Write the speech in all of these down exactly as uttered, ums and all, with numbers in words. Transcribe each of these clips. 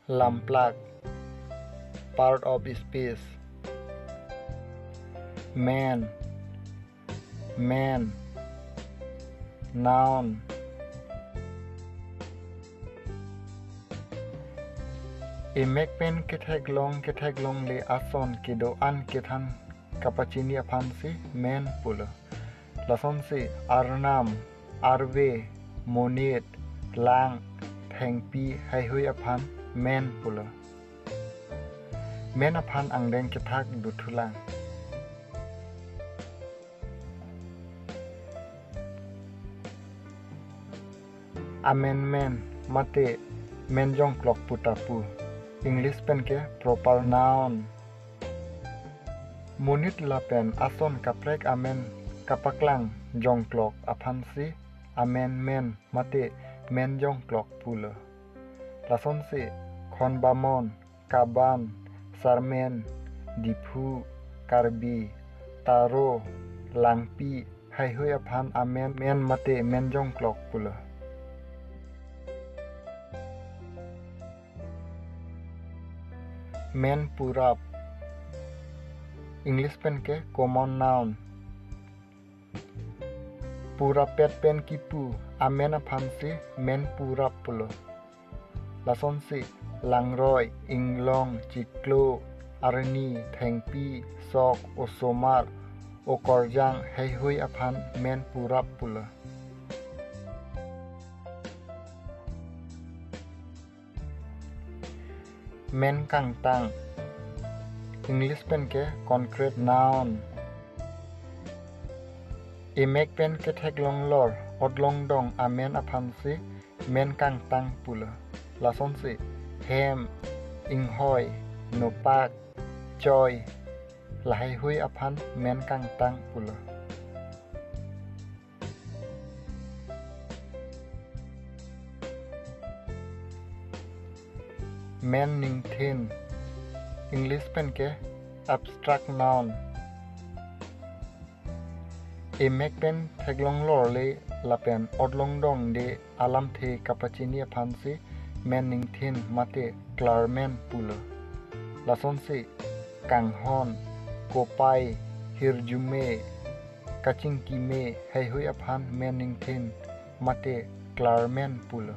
Lamplak, part of speech. Men, men, noun. Emek pen ketheklong ketheklongle ason kedo-an kethan kapachini aphansi men pulo. Lasonsi arnam, arve, monit, lang, thengpi, heihui aphan men pulo. Men aphan angdeng kethak dothulang. Amenmen mate men jongklok puta pu. English pen ke proper noun. Monit lapen ason kaprek amen kapaklang jongklok aphansi amenmen mate men jongklok pulo. Lasonsi Khonbamon, Kaban, Sarmen, Diphu, Karbi, Taro, Langpi, heihui aphan amenmen mate men jongklok pulo. Men purap. English pen ke common noun. Purapet pen kipu amen aphansi men purap pulo. Lasonsi langroi, inglong, chiklo, arni, thengpi, sok, osomar, okorjang, heihui aphan men purap pulo. Men kangtang. English pen ke concrete noun. Emek pen ketheklong lor otlong dong amen aphansi men kangtang pulo. Lasonsi hem, inghoi, nopak, choi, laheihui aphan men kangtang pulo. Men ningthin. English pen ke abstract noun. Emek pen theklong lorle lapen otlong dongde alamthe kapachini aphansi men ningthin mate klarmen pulo. Lasonsi kanghon, kopai, hirjume, kachingkime, heihui aphan men ningthin mate klarmen pulo.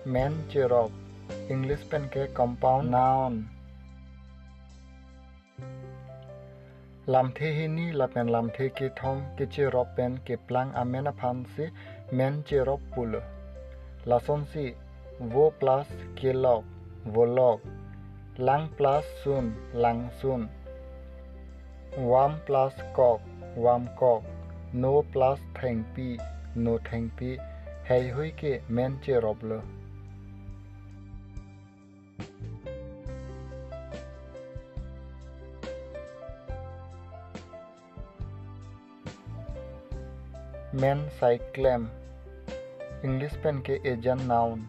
Men cherop. English pen ke compound noun. Lamthe hini lapen lamthe kethom kecherop pen keplang amen aphansi men cherop pulo. Lasonsi vo plus kelok, volok, lang plus sun, langsun, vam plus kok, vamkok, no plus thengpi, nothengpi, heihui ke men cheroplo. Men saiklem. English pen ke agent noun.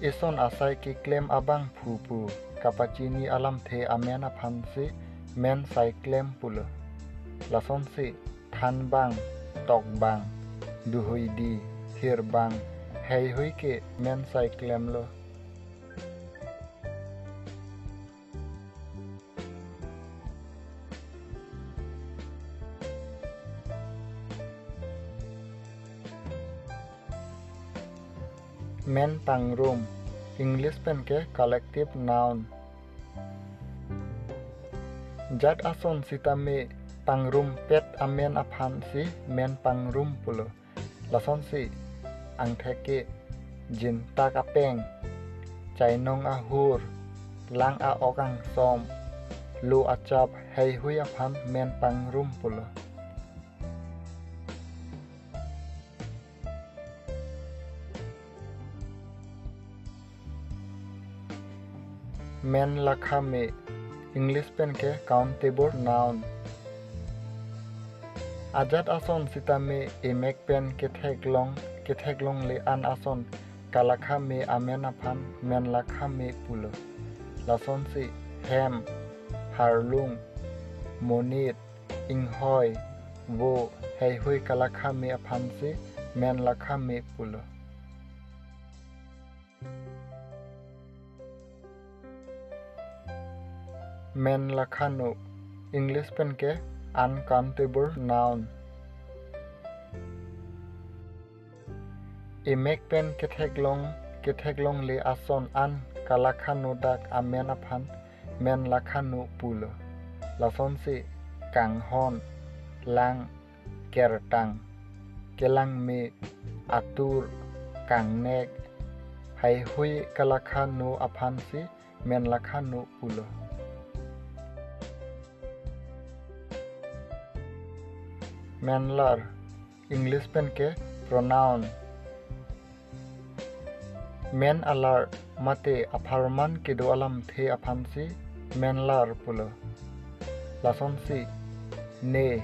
Eson asai keklem abangphu pu kapachini alamthe amen aphansi men saiklem pulo. Lasonsi thanbang, tokbang, duhuidi, thirbang, heihui ke men saiklemlo. Men pangrum. English pen ke collective noun. Jat ason sitame pangrumpet amen aphansi men pangrum pulo. Lasonsi angthek ke jintak apeng, chainong ahur, lang a-ok angsom, lo achap, heihui aphan men pangrum pulo. Men lakha me. English pen ke countable noun. Ajat ason sitame emek pen ketheklong ketheklongle an ason kalakha me amen aphan men lakha me pulo. Lasonsi hem, harlung, monit, inghoi, vo, heihui kalakha me aphansi men lakha me pulo. Men lakha no, English pen ke uncountable noun. Emek pen ketheklong, ketheklongle ason an kalakha no dak amen aphan men lakha no pulo. Lasonsi kanghon, lang, kertang, kelangme, atur, kangnek, heihui kalakha no aphansi men lakha no pulo. Menlar, English pen ke pronoun. Men alar mate apharman kedo alamthe aphansi menlar pulo. Lasonsi ne,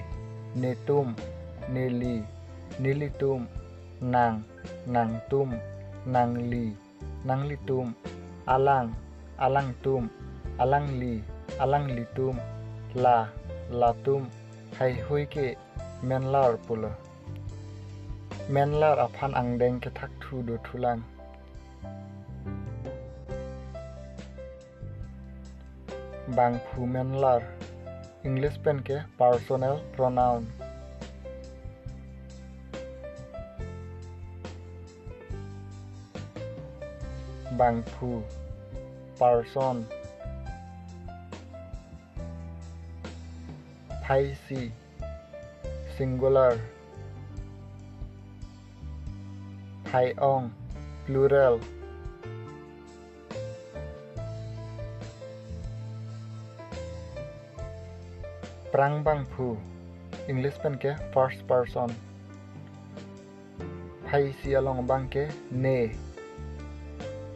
netum, neli, nelitum, nang, nangtum, nangli, nanglitum, alang, alangtum, alangli, alanglitum, la, latum, heihui ke menlar pulo. Menlar aphan angdeng kethakthu dothulang. Bangphu menlar, English pen ke personal pronoun. Bangphu, person. Phaisi, singular. Phai-ong, plural. Prang bangphu, English pen ke first person. Phaisi along abang ke ne.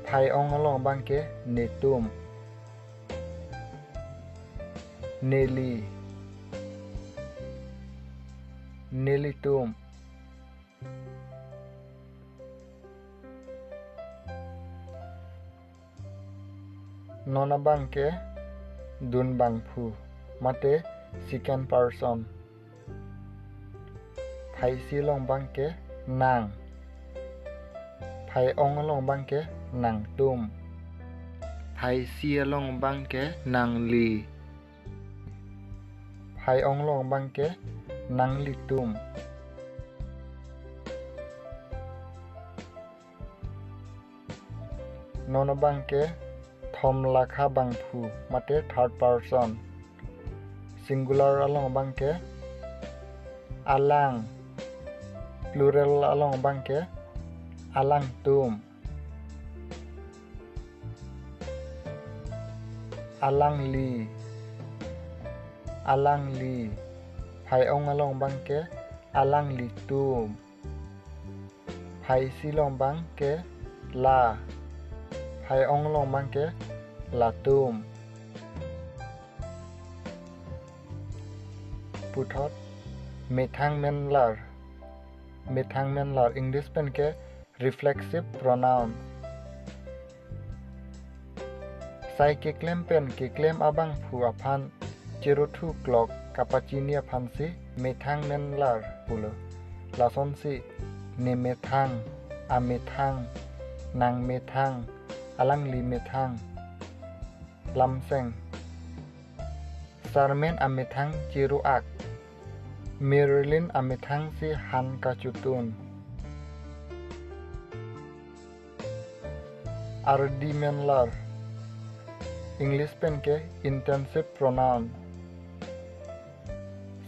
Phai-ong along abang ke netum, neli, nelitum. Non abang ke dun bangphu, mate second person. Phaisi along abang ke nang. Phai-ong along abang ke nangtum. Phaisi along abang ke nangli. Phai-ong along abang ke nanglitum. Non abang ke thom lakha bangphu, mate third person. Singular along abang ke alang. Plural along abang ke alangtum, alangli, alangli. Phai-ong along abang ke alanglitum. Phaisi along abang ke la. Phai-ong along abang ke latum. Puthot methang menlar. Methang menlar, English pen ke reflexive pronoun. Sai keklem pen keklem abangphu aphan cherothuklok kapachini aphansi methang menlar pulo. Lasonsi ne methang, amethang, nang methang, alangli methang. Lamseng. Sarmen amethang chero-ak. Marilyn amethangsi han kachotun. Ardi menlar. English pen ke intensive pronoun.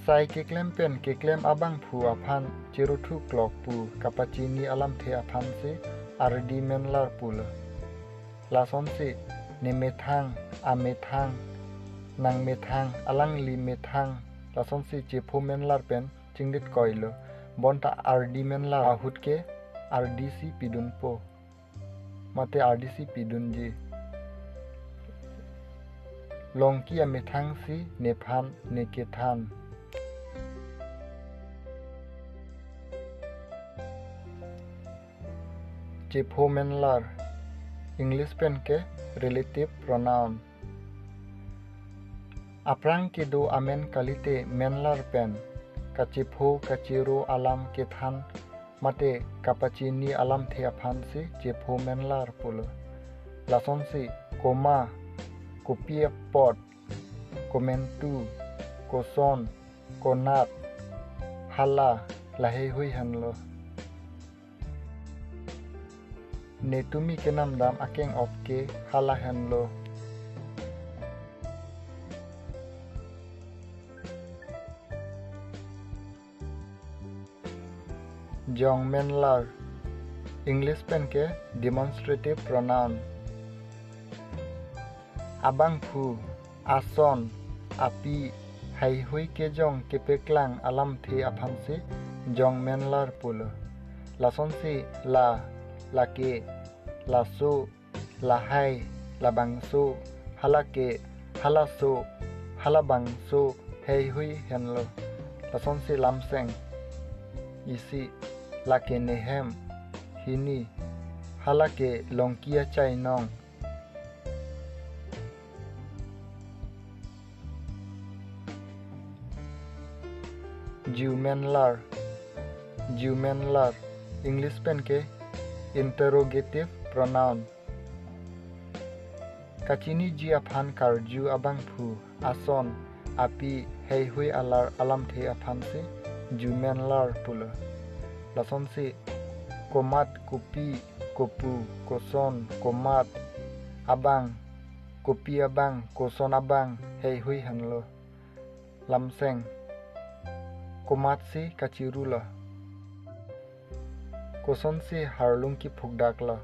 Sai keklem pen keklem abangphu aphan cherothuklok pu kapachini alamthe aphansi ardi menlar pulo. Lasonsi ne methang, amethang, nang methang, alangli methang, lasonsi chepho menlar pen chingdit koilo. Bonta ardi menlar ahut ke ardi si pidunpo, mate ardi si pidunji. Longki amethangsi nephan, nekethan. Chepho menlar, English pen ke relative pronoun. Aphrang kedo amen kalite menlar pen kachepho kachero alam kethan mate kapachini alamthe aphansi chepho menlar pulo. Lasonsi koma, kopi apot, komantu, koson, konat, hala, laheihui henlo. Netumi kenamdam akeng op ke hala henlo. Jong menlar, English pen ke demonstrative pronoun. Abangphu, ason, api, heihui kejong kepeklang alamthe aphansi jong menlar pulo. Lasonsi la, lake, laso, lahai, labangso, halake, halaso, halabangso, heihui henlo. Lasonsi lamseng, isi, lake nehem, hini, halake longki achainong. Ju menlar, ju menlar, English pen ke interrogative pronoun. Kachiniji aphan karju abangphu, ason, api, heihui alar alamthe aphansi ju menlar pulo. Lasonsi komat, kopi, kopu, koson, komat, abang, kopi abang, koson abang, heihui henlo. Lamseng, komatsi kachirulo? Kosonsi harlung kiphukdaklo?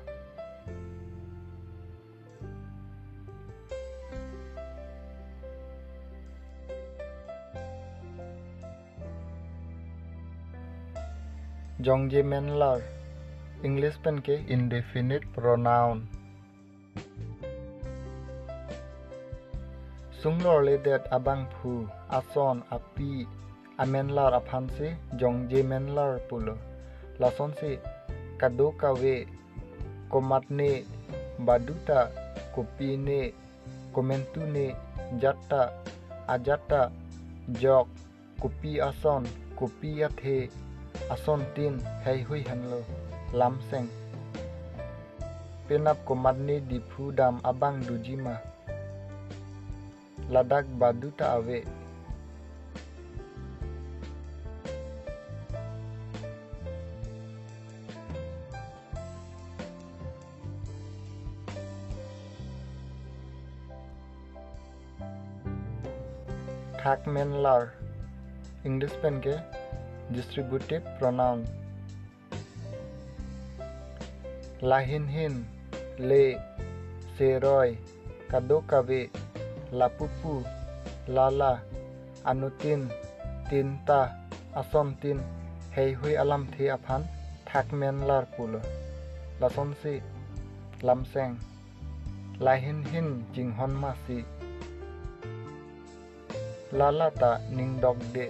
Jongje menlar, English pen ke indefinite pronoun. Sunglorledet abangphu, ason, api, amenlar aphansi jongje menlar pulo. Lasonsi kadokave, komatne, baduta, kopine, komentune, jatta, ajatta, jok, kopi ason, kopi athe, asontin, heihui henlo. Lamseng, penap komatne Diphu dam abang dojima? Ladak baduta ave. Thak menlar, English pen ke distributive pronoun. Lahinhin, le, seroi, kadokave, lapupu, lala, anutin, tinta, asontin, heihui alamthe aphan thak menlar pulo. Lasonsi lamseng, lahinhin chinghon masi, lala ta ningdokde.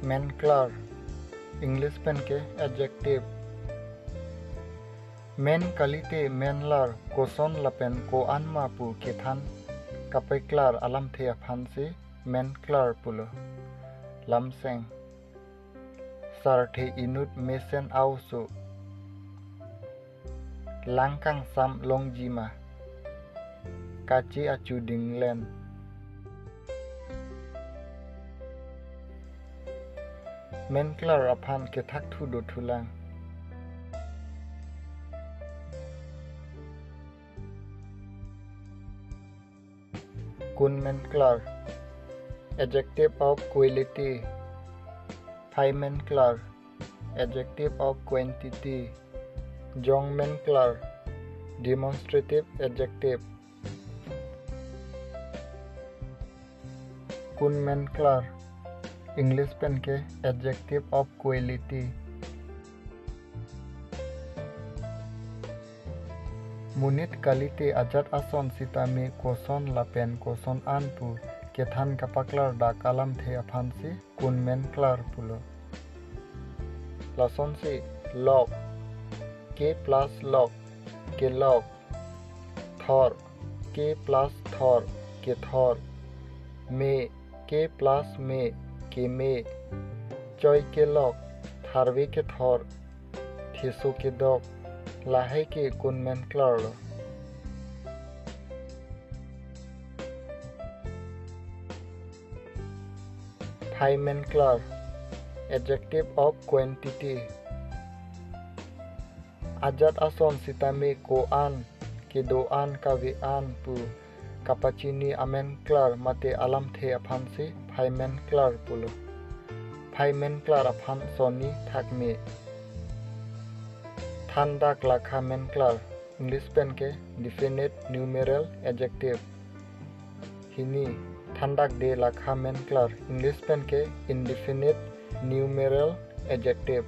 Menklar, English pen ke adjective. Men kalite menlar koson lapen ko-an ma pu kethan kapeklar alamthe aphansi menklar pulo. Lamseng, sarthe inut mesen aoso. Lang kangsam longjima? Kache achu dinglen. Menklar aphan kethakthu dothulang. Kun menklar, adjective of quality. Phai menklar, adjective of quantity. Jong menklar, demonstrative adjective. Kun menklar, English pen ke adjective of quality. Monit kalite ajat ason sitame koson lapen koson an pu kethan kapaklardak alamthe aphansi kun menklar pulo. Lasonsi lok. Ke plus lok, kelok. Thor, ke plus thor, kethor. Me, ke plus me, keme. Choi kelok, tharve kethor, theso kedok. Lahai ke kun men klar lo? Phai men klar, adjective of quantity. Ajat ason sitame ko-an, kedo-an, kave-an pu kapachini amen klar mate alamthe aphansi phai men klar pulo. Phai men klar aphan sonni thakme. Thandak lakha men klar, English pen ke definite numeral adjective. Hini, thandak de lakha men klar, English pen ke indefinite numeral adjective.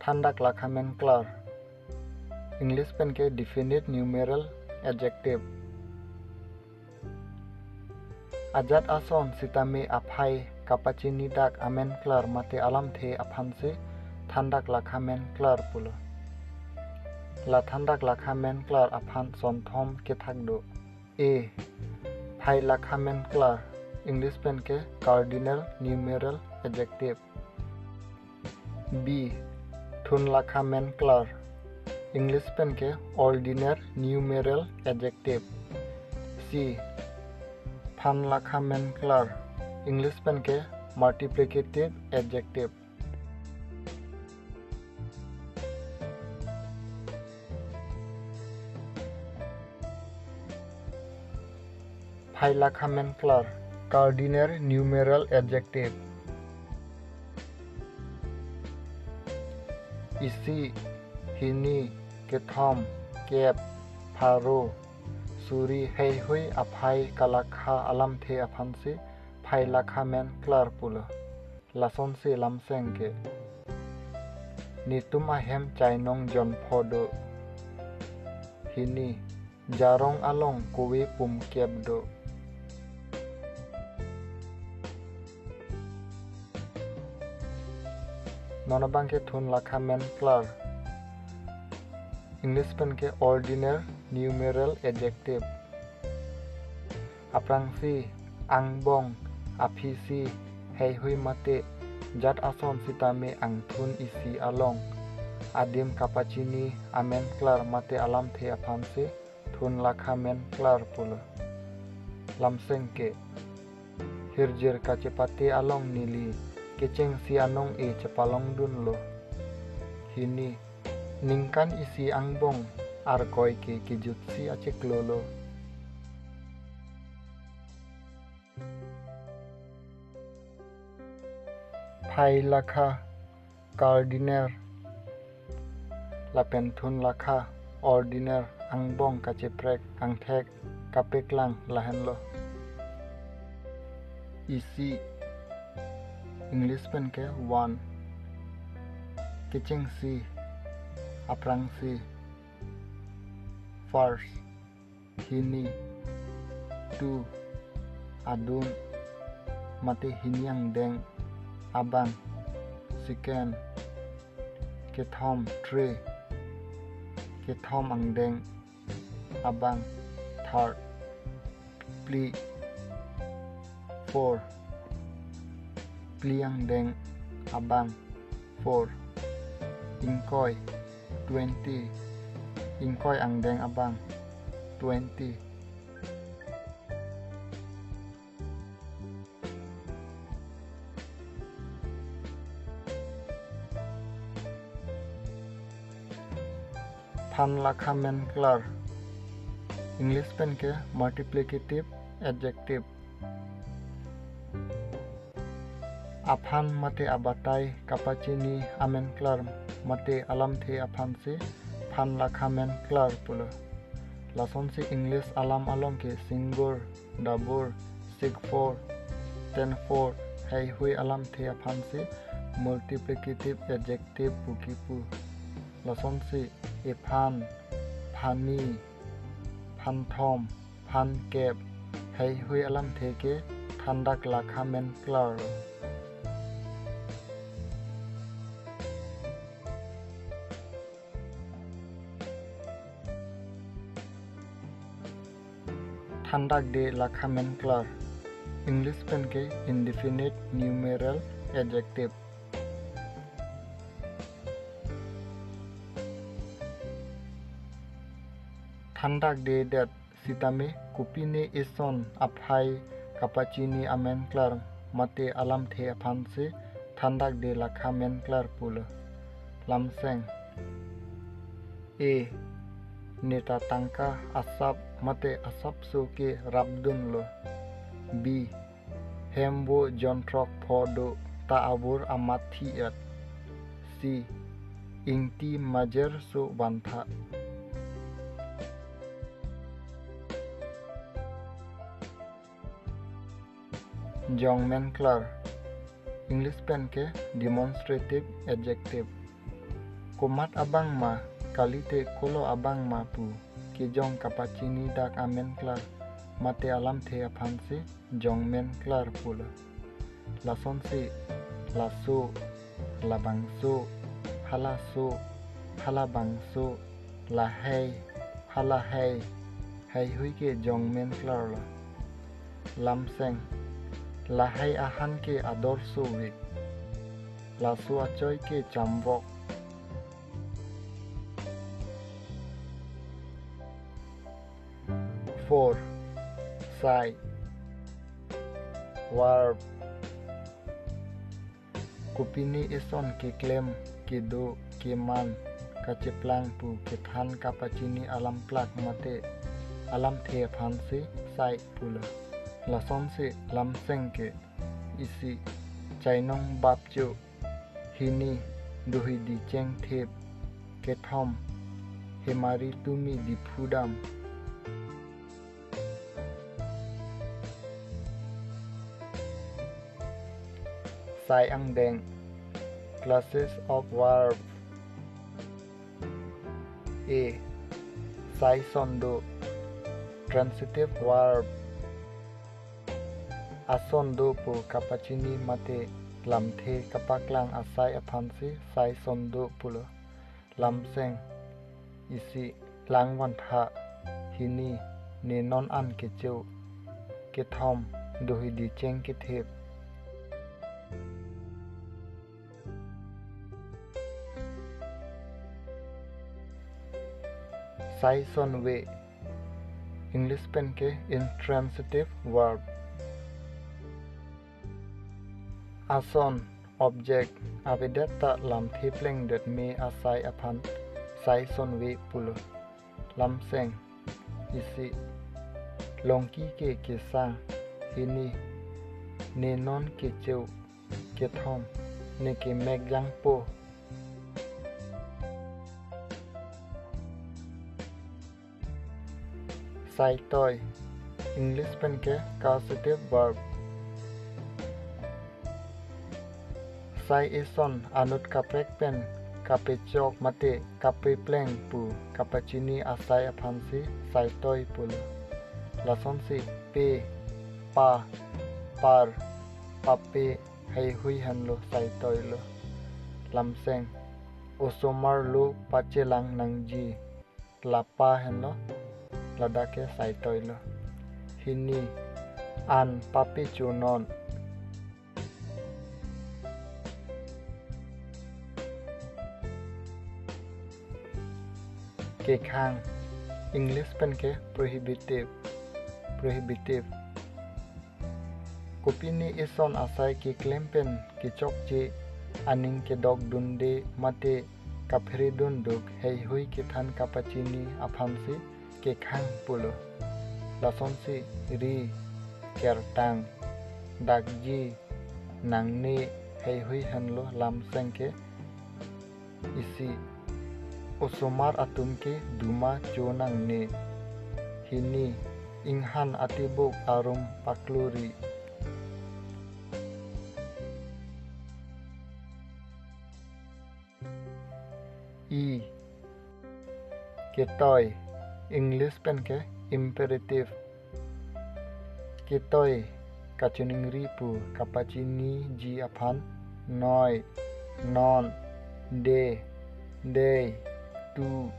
Thandak lakha men klar, English pen ke definite numeral adjective. Ajat ason sitame aphai kapachini dak amen klar mate alamthe aphansi thandak lakha men klar pulo. La thandak lakha men klar aphan sonthom kethak do. A, phai lakha men klar, English pen ke cardinal numeral adjective. B, thun lakha men klar, English pen ke ordinal numeral adjective. C, phan lakha men klar, English pen ke multiplicative adjective. Phai lakha men klar, cardinal numeral adjective. Isi, hini, kethom, kep, pharo, suri heihui aphai kalakha alamthe aphansi phai lakha men klar pulo. Lasonsi lamseng ke. Netum ahem chainong jonpho do. Hini, jarong along kove pum kep do. Non abang ke thun lakha men klar, English pen ke ordinal numeral adjective. Aphrangsi, angbong, aphisi, heihui mate jat ason sitame angthun isi along adim kapachini amen klar mate alamthe aphansi thun lakha men klar pulo. Lamseng ke. Hirjir kachepate along neli kechengsi anong-e chepalongdunlo. Hini, ningkan isi angbong arkoi ke kejutsi achiklo lo. Phai lakha, cardinal, lapen thun lakha, ordinal, angbong kacheprek, angthek, kapeklang lahenlo. Isi, English pen ke one. Kechengsi, aphrangsi, first. Hini, two, adun, mate hini angdeng, abang, second. Kethom, three, kethom angdeng, abang, third. Phli, four, phli angdeng, abang, four. Ingkoi, twenty, ingkoi angdeng, abang, twenty. Phan lakha men klar. English pen ke multiplicative adjective. Aphan mate abatai kapachini amen klar mate alamthe aphansi phan lakha men klar pulo. Lasonsi English alam along ke single, double, sixfold, tenfold, heihui alamthe aphansi multiplicative adjective pu kipu. Lasonsi ephan, phani, phanthom, phankep, heihui alamthe ke thandak lakha menklar. Thandakde lakha menklar. English pen ke indefinite numeral adjective. Thandakdedet sitame kopine ison aphai kapachini amenklar mate alamthe aphansi thandakde lakha menklar pulo. Lamseng. A. Neta tangka asap mate asapso ke rapdunlo. B. Hem vo jonthrok pho do ta avur amat thi-et. C. Ingti majerso vantha. Jong menklar. English pen ke demonstrative adjective. Komat abang ma, kalite kolo abang ma pu kejong kapachini dak amenklar mate alamthe aphansi jong menklar pulo. Lasonsi laso, labangso, halaso, halabangso, lahei, halahei, heihui ke jong menklarlo. Lamseng. Lahei ahan ke ador sovik. Laso achoi ke chamvok. Four. Sai. Verb. Kopine ison keklem, kedo, keman, kacheplang pu kethan kapachini alamplak mate alamthe aphansi sai pulo. Lasonsi lamseng ke isi chainong bapcho, hini dohidi chengthep, kethom hemari tumi diphudam. Sai angdeng, classes of verb. A. Sai son do, transitive verb. Ason do pu kapachini mate lamthe kapaklang asai aphansi sai son do pulo. Lamseng, isi lang vantha, hini ne non an kecho, kethom dohidi chengkethep. Sai son ve. English pen ke intransitive verb. Ason, object, avedet ta lamthe plengdet me asai aphan sai son ve pulo. Lamseng, isi longki ke kesang, hini ne non kecho, kethom ne kemek jangpo. Saitoi, English pen ke causative verb. Sai ison anut kaprek pen kapechok mate kapepleng pu kapachini asai aphansi saitoi pulo. Lasonsi pe, pa, par, pape, heihui henlo saitoilo. Lamseng, osomar lo pachelang nangji, lapa henlo, ladak ke saitoilo. Hini, an papechonon. Kekhang, English pen ke prohibitive, prohibitive. Kopine ison asai keklem pen kechokche, aning kedok dunde mate kaphere dunduk heihui kethan kapachini aphansi kekhang pulo. Lasonsi ri, kertang, dakji, nangne, heihui henlo lamseng ke. Isi, osomar atum ke duma cho nangne. Hini, inghan atibuk arum pakluri. E. Ketoi, English pen ke imperative. Ketoi kachiningri pu kapachiniji aphan noi, non, de, dei, tu,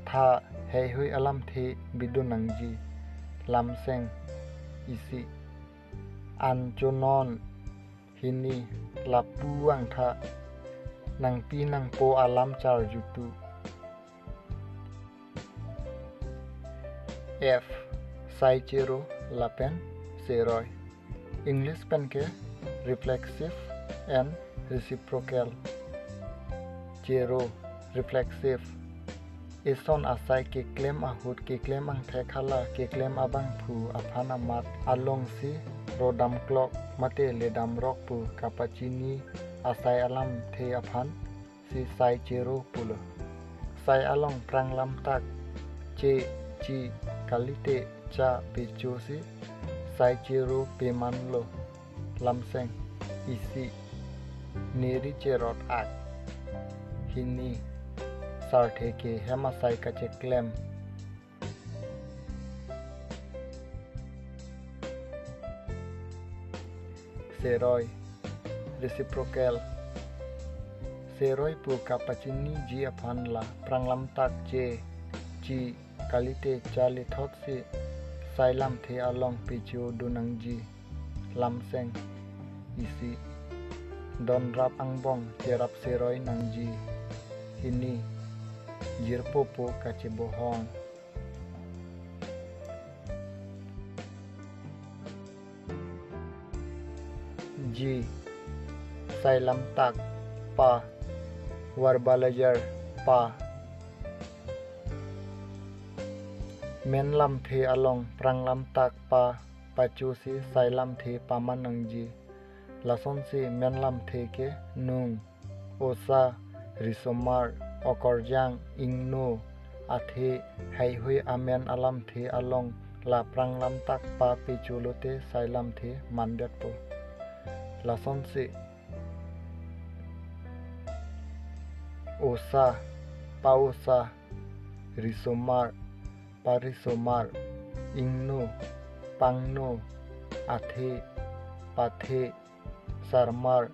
tha, heihui alamthe bidun nangji. Lamseng, isi. An chonon, hini, lapu angtha, nangpi nangpo alam charjutu. F. Sai chero lapen seroi. English pen ke reflexive and reciprocal. Chero, reflexive. Eson asai keklem ahut, keklem angthek hala keklem abangphu aphan amat alongsi rodam klok mate ledam rok pu kapachini asai alamthe aphan si sai chero pulo. Sai along pranglamtak che, chi, kalite cha pecho si sai chero pemanlo. Lamseng, isi. Neri cherot ak. Hini, sarthe ke hem asai kacheklem. Seroi, reciprocal. Seroi pu kapachiniji aphan la pranglamtak che, chi, kalite cha lethot si sai lamthe along pecho dun nangji. Lamseng, isi. Donrap angbong cherap seroi nangji. Hini, jirpo po kachebohong. G. Sai lamtak pa, verbalizer pa. Men lamthe along pranglamtak pa pacho si sai lamthe paman nangji. Lasonsi men lamthe ke nung, osa, risomar, okorjang, ingno, athe, heihui amen alamthe along la pranglamtak pa pecho lote sai lamthe mandetpo. Lasonsi osa, paosa, risomar, parisomar, ingno, pangno, athe, pathe, sarmar,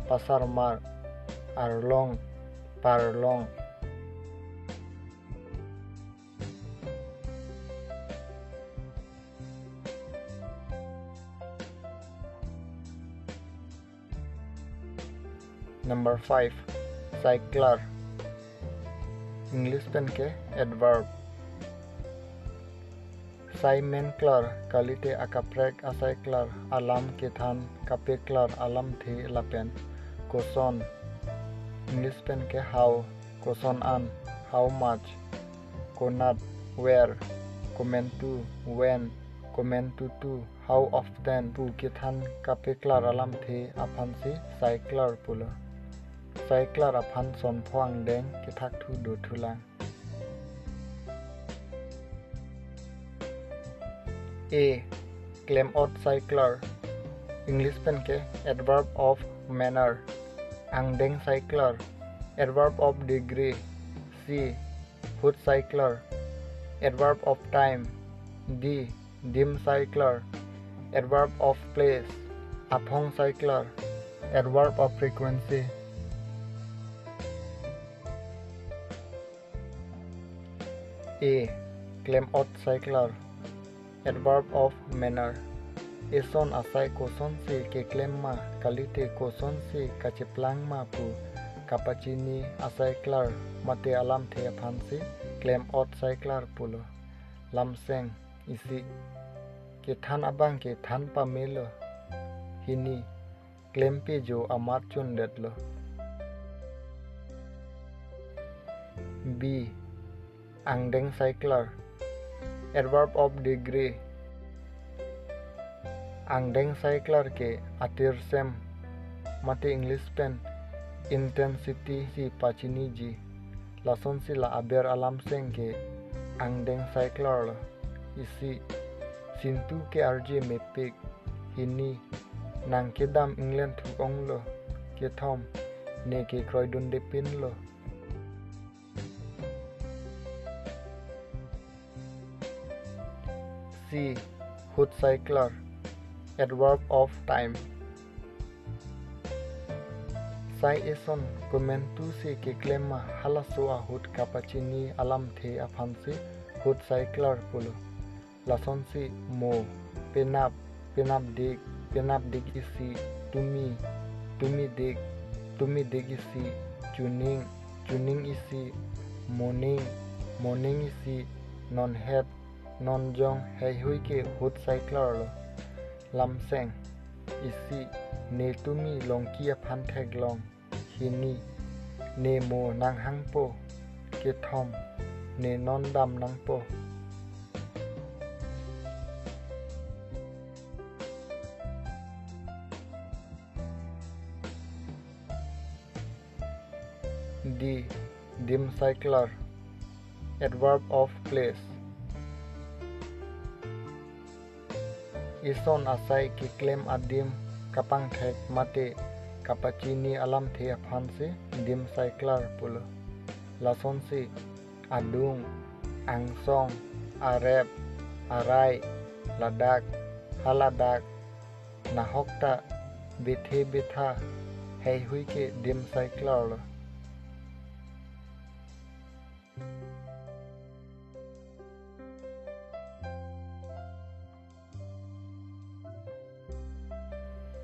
pasarmar, arlong, parlong. Number five, saiklar. English pen ke adverb. Sai menklar kalite akaprek asaiklar alam kethan kapeklar alamthe lapen koson. English pen ke how, koson an, how much, konat, where, komantu, when, komantutu, how often pu kethan kapeklar alamthe aphansi saiklar pulo. Saiklar aphan sonpho angdeng kethakthu dothulang. A. Klem-ot saiklar. English pen ke adverb of manner. Angdeng saiklar. Adverb of degree. C. Ahut saiklar. Adverb of time. D. Dim saiklar. Adverb of place. Aphong saiklar. Adverb of frequency. A. Klem-ot saiklar. Adverb of manner. Eson asai kosonsi keklem ma, kalite kosonsi kacheplang ma pu kapachini asaiklar mate alamthe aphansi klem-ot saiklar pulo. Lamseng, isi. Kethan abang kethan pamelo. Hini, klempejo amat chundetlo. B. Angdeng saiklar. Adverb of degree. Angdeng saiklar ke atirsem mate English pen intensity si pachiniji. Lasonsi la aber alamseng ke angdeng saiklarlo. Isi. Sintu ke arje mepik. Hini. Nang kedam inglen thuk onglo. Kethom. Ne kekroidundepinlo. C. Ahut saiklar, adverb of time. Sai eson komantu si keklem ma halaso ahut kapachini alamthe aphansi ahut saiklar pulo. Lasonsi mo, penap, penapdik, penapdik isi, tumi, tumidik, tumidik isi, chuning, chuning isi, moning, moning isi, nonhet, nonjong heihui ke ahut saiklarlo. Lamseng, isi, ne tumi longki aphan theklong. Hini, ne mo nanghangpo. Kethom, ne non dam nangpo. D. Dim saiklar, adverb of place. Eson asai keklem adim kapangthek mate kapachini alamthe aphansi dim saiklar pulo. Lasonsi adung, angsong, arep, arai, ladak, haladak, nahokta, bethe betha, heihui ke dim saiklarlo.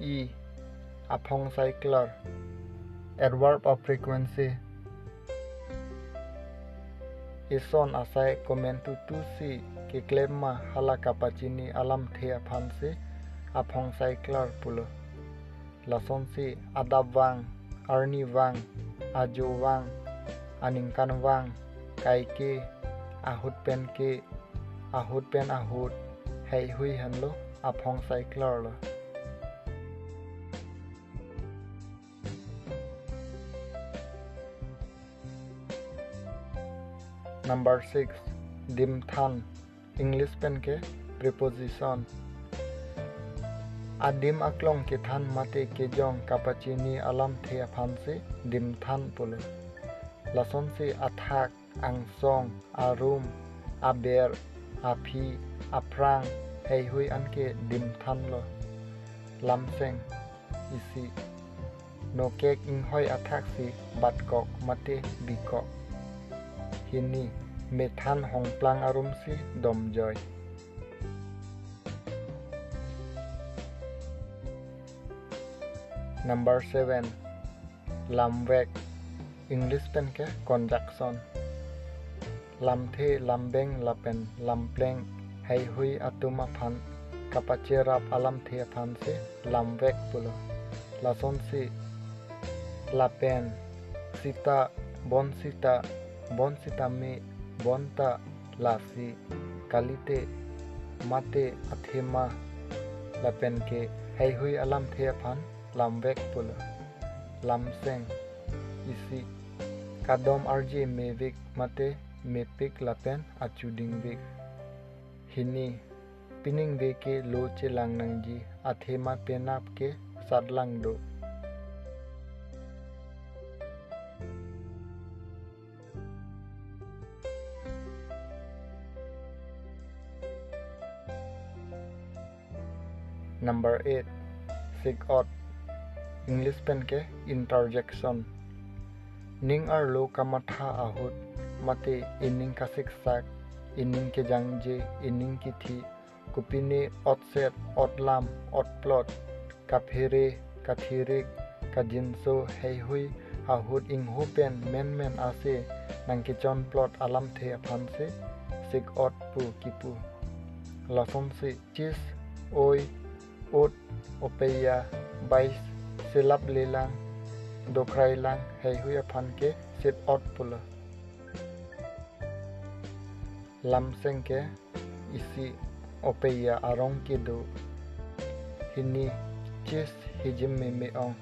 E. Aphong saiklar, adverb of frequency. Eson asai komantutu si keklem ma hala kapachini alamthe aphansi aphong saiklar pulo. Lasonsi adap vang, arni vang, ajo vang, aningkan vang, kaike, ahut pen ke, ahut pen ahut, heihui henlo aphong saiklarlo. Number six, dimthan, English pen ke preposition. Adim aklong kethan mate kejong kapachini alamthe aphansi dimthan pulo. Lasonsi athak, angsong, arum, aber, aphi, aphrang, heihui anke dimthanlo. Lamseng, isi, nokek inghoi athaksi batkok mate bikok. Hini, methan hongplang arumsi domjoi. Number seven, lamvek, English pen ke conjunction. Lamthe, lambeng lapen lampleng heihui atum aphan kapacherap alamthe aphansi lamvek pulo. Lasonsi lapen, sita, bonsita, bonsitame, bonta, lasi, kalite, mate, athema, lapen ke heihui alamthe aphan lamvek pulo. Lamseng, isi, kadom arje mevek mate mepik lapen achudingvek. Hini, piningve ke lo chelang nangji, athema penap ke satlang do. Number eight, sik-ot, English pen ke interjection. Ning arlo kamatha ahut mate ining kasiksak, ining kejangje, ining kithi, kopine otset, otlam, otplot, kaphere, kathirik, kajinso, heihui ahut ingho pen menmen ase nangkechonplot alamthe aphansi sik-ot pu kipu. Lasonsi chis, oi, ut, opeya, bais, selap lelang, dokrai lang, heihui aphan ke sit-ot pulo. Lamseng ke isi, opeya arong kedo. Hini, chis, hijim meme ong,